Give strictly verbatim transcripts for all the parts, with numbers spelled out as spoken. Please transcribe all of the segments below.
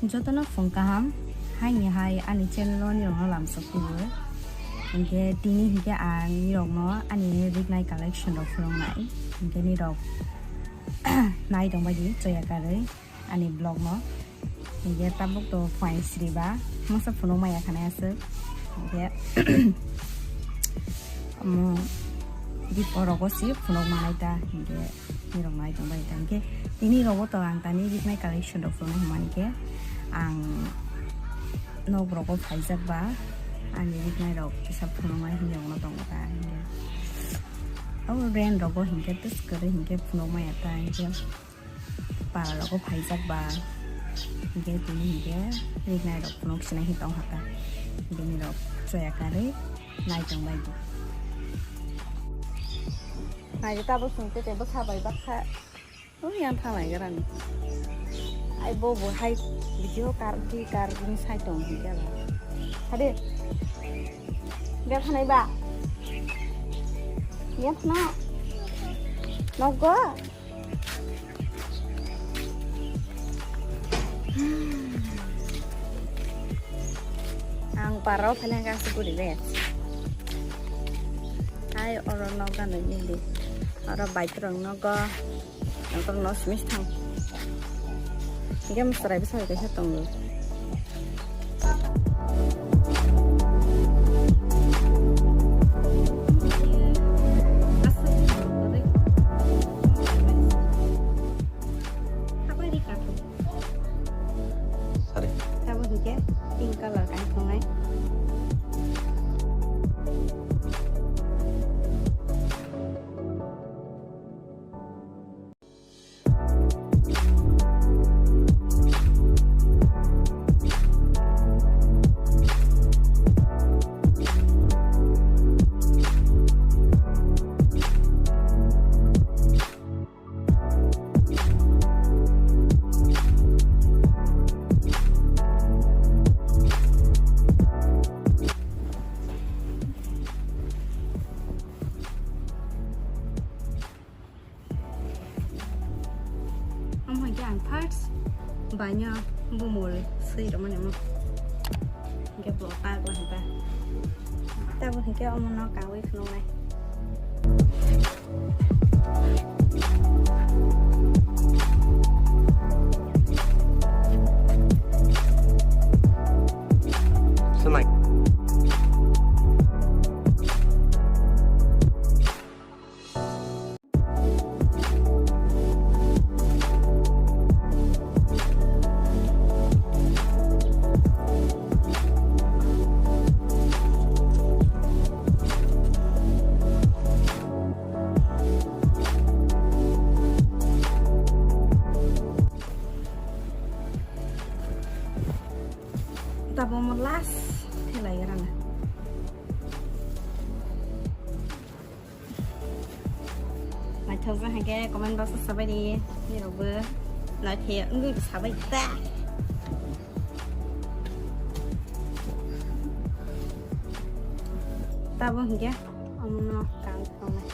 Jotono phung kaham, haini hai ani channel o nirokno lamsok tubu. Hinkhe tini hinkhe ang nirokno ani rignai collection rok phunuknai. Hinkhe nirok nai tongbaidi choya karwi ani vlog no. Hinkhe tabuk to phuaing sriba, masa phunukmaya khanai aswk. Hinkhe omo bipo rogo se phunukmanai ta hinkhe. Nirok nai tongbai ta hinkhe tini rogo to ang tani rignai collection rok phunuknai hwnba hinkhe ang nok rogo phaijak ba ani rignai rok kisa phunuknai hinwi rokno tongo ta hinkhe. Abo rent rogo hinkhe tes kwrwi hinkhe phunukmaya ta hinkhe para rogo phaijak ba hinkhe tini hinkhe rignai rok phunuk sinai hi tong hata bini rok choya karwi nai tongbai di. Nai ta bo sung te te bwsa bai baksa. O yang thanglai garani. Ai bo bo hai video kar di kar ni sai tong di kala. Hade. Dia thanai ba. Dia thana. Nogo. Ang parao phai nang kha aswk guri le. Hai oro nok ganwi nini. Oro bike rok nogo. Ang tor no simi thang. Game serai bwsai kaisa tongo. Sari. Tabuk hinkhe pink colour kaisa tongnai. Omo hinkhe ang first baino bumul swi rwmani omo. Hinkhe bo pagla hinkhe. Tabuk hinkhe omono kawi phunuknai. Swlai. Tabuk omo last thelai rana. Naithok jang hai khe comment box o sabai di, nirokbo naithe wngwi sabai ta. Tabuk hinkhe omono kang tongnai.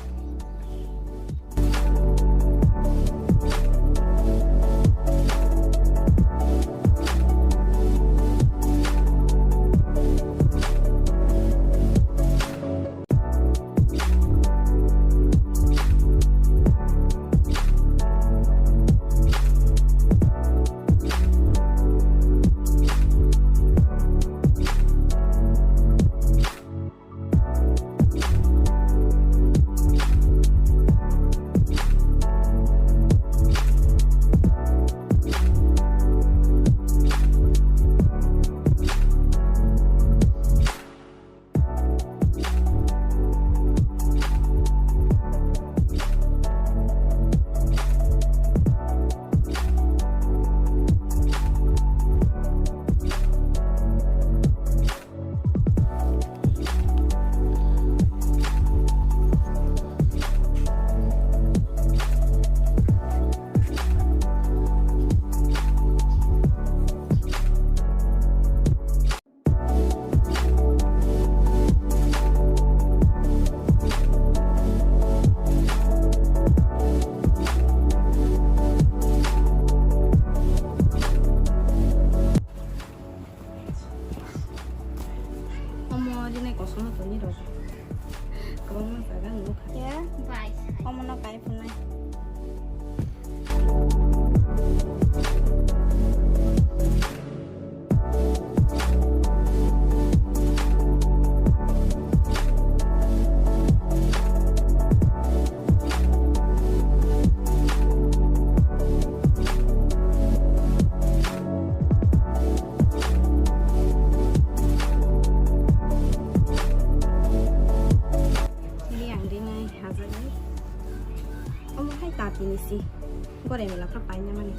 Borai mela phra paina mani.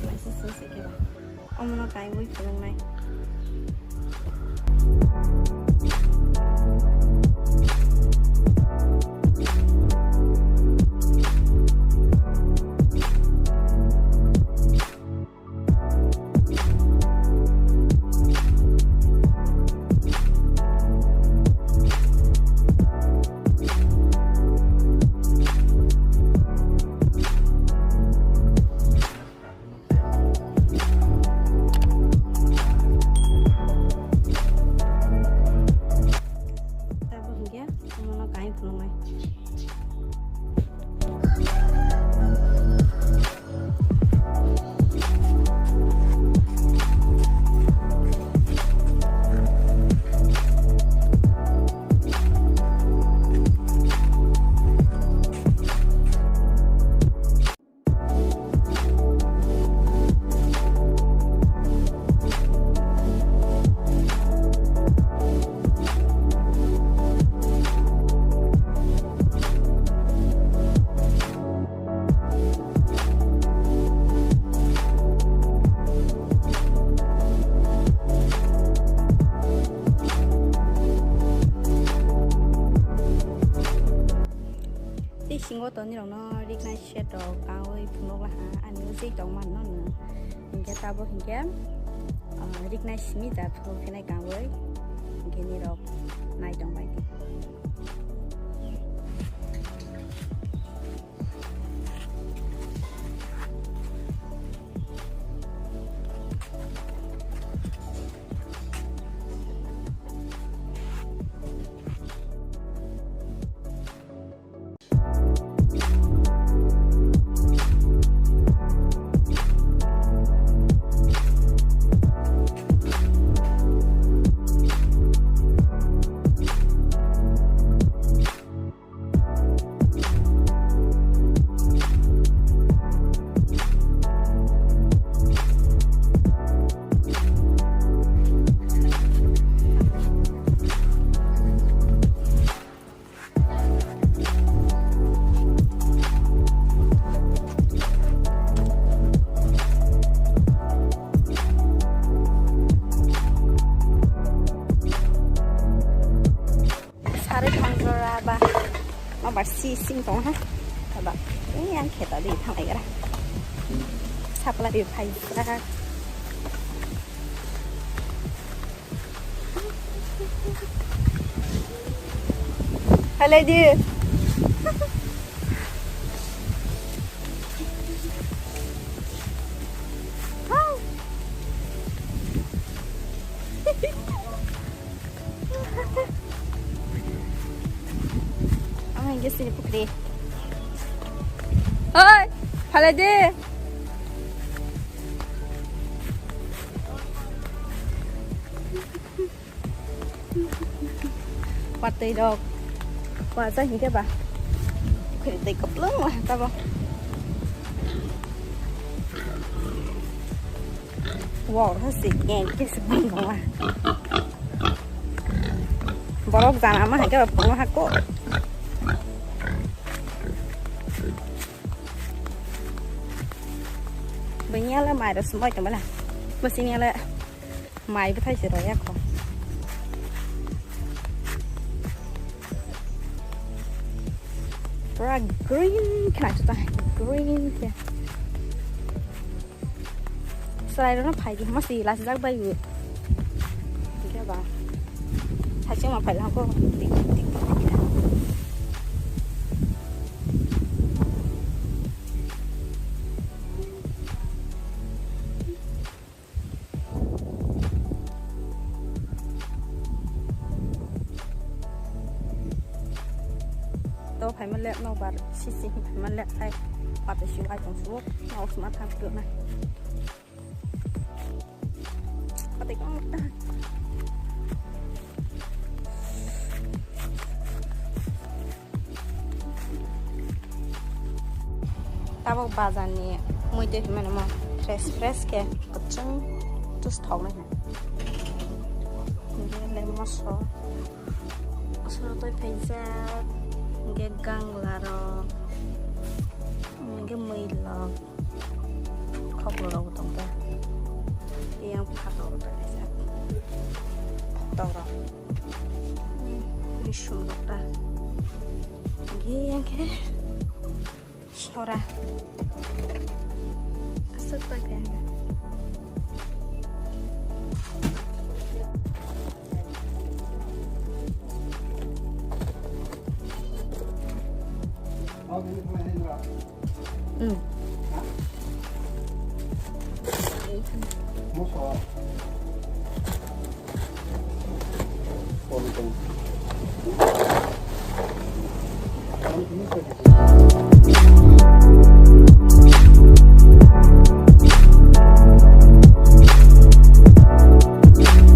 Laisa se se keba. Omono kaiwi phunuknai. Tabuk hinkhe omono kaham phunuknai. Tei singo tonirokno riknai set rok kangwi phunukla ha, ani ujui tongmano no. Hinkhe tabuk hinkhe, ah, riknai simi ja phunuk phinai kangwi, hinkhe nirok nai tongbai di. Sari thangjora ba. Obar si sing tong ha. Aba. Ini yang kheta di thang aigara. Sapla di phai. Hello, dude. Hi. Ang hingke sini pukri. Oi, phalai de. Watwi rok. Wacha hingke ba. Pukri tei kuplung wa tabo. Wow, ha si keng ke si bang bang wa. Borok jana ma hake ba phungo hako. Bini ale mai rok sumai tong bana. Bosini ale mai bwthai se rw ya kho. Pura green khna chuta green khe. Chwrairokno phai di, masti lasijak bai bo. Hingke ba. Saichung ma phai lang ko. Tik, tik, tik, tik. To phaima le nokbar sisi phaima le hai pata si wai tong suo nok sima thang tu na. Pati kong ta. Tabok bazar ni mui twi hinmani mo fresh fresh khe kwchwng tus thok nai. Hingke le moso. Moso twi phaijak. Hingke gangla rok. Hingke mui lok. Khoklo rok tong ta. Yang phak rok ta kaisa. Tok rok. Risum rok ta. Hingke yang ke. Sora. Aswk pai khe. Hmm.